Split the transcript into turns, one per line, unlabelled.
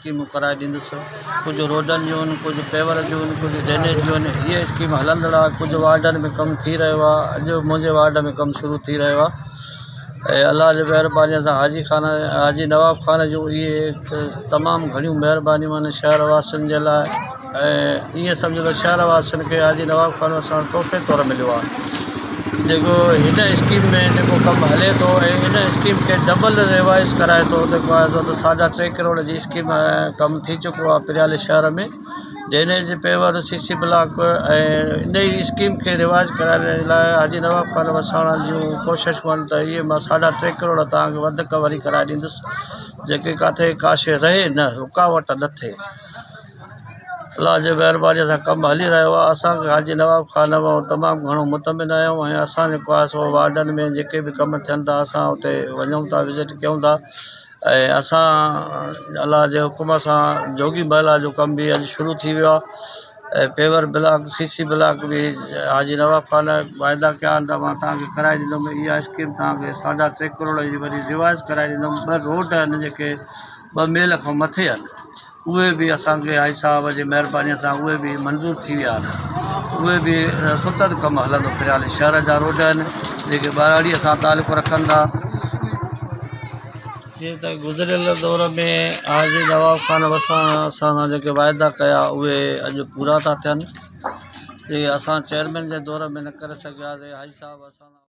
اسڪيمون ڪرائي ڏيندس ڪجهه روڊن جون آهن ڪجهه پيور جون آهن ڪجهه ڊرينيج جون آهن هيء اسڪيم هلندڙ آهي ڪجهه وارڊن ۾ ڪم ٿي رهيو آهي اڄ منهنجي وارڊ ۾ ڪم شروع ٿي رهيو آهي ۽ الله جي مهربانيء سان حاجي خان حاجي نواب خان جون اهي تمام گهڻيون مهربانيون آهن شهر واسين جي لاء ۽ ائين سمجهو ته شهر واسين کي حاجي نواب خان وساڻ تحفي طور مليو آهي جيڪو هن اسڪيم ۾ جيڪو ڪم هلي ٿو ۽ ان اسڪيم کي ڊبل ريوائز ڪرائي ٿو جيڪو آهي سو ته ساڍا ٽي ڪروڙ جي اسڪيم ڪم ٿي چڪو آهي پريالي شهر ۾ drainage paver C C block ۽ ان ئي اسڪيم کي رواج ڪرائڻ جي لاء حاجي نواب خان وساڻ جون ڪوششون آهن ته اهي مان ساڍا ٽي ڪروڙ توهان کي وڌيڪ وري ڪرائي ڏيندس جيڪي ڪاٿي ڪا شيء رهي نه رڪاوٽ نه ٿئي الله جي مهرباني سان ڪم هلي رهيو آهي اسان کي حاجي نواب خان مان تمام گهڻو مطمئن آهيون ۽ اسان جيڪو آهي سو وارڊن ۾ جيڪي به ڪم ٿين ٿا اسان اتي وڃون ٿا وزٽ ڪيون ٿا ۽ اسان الله جي حڪم سان جوڳي محلا جو ڪم به اڄ شروع ٿي ويو آهي ۽ paver block C C block به حاجي نواب خان واعدا ڪيا آهن ته مان توهان کي ڪرائي ڏيندم اها اسڪيم توهان کي ساڍا ٽي ڪروڙ جي وري ريوائز ڪرائي ڏيندم ٻه روڊ آهن جيڪي ٻه ميل کان مٿي آهن اهي به اسان کي حاجي صاحب جي مهرباني سان اهي به منظور ٿي ويا آهن اهي به ستت ڪم هلندو پريالي شهر جا روڊ آهن جيڪي ٻهراڙيء سان تعلق رکن ٿا جيئن ته گذريل دور ۾ حاجي نواب خان وساڻ اسان سان جيڪي واعدا ڪيا اهي اڄ پورا ٿا ٿين جيڪي اسان چيئرمين جي دور ۾ نه ڪري سگهياسي حاجي صاحب اسان سان.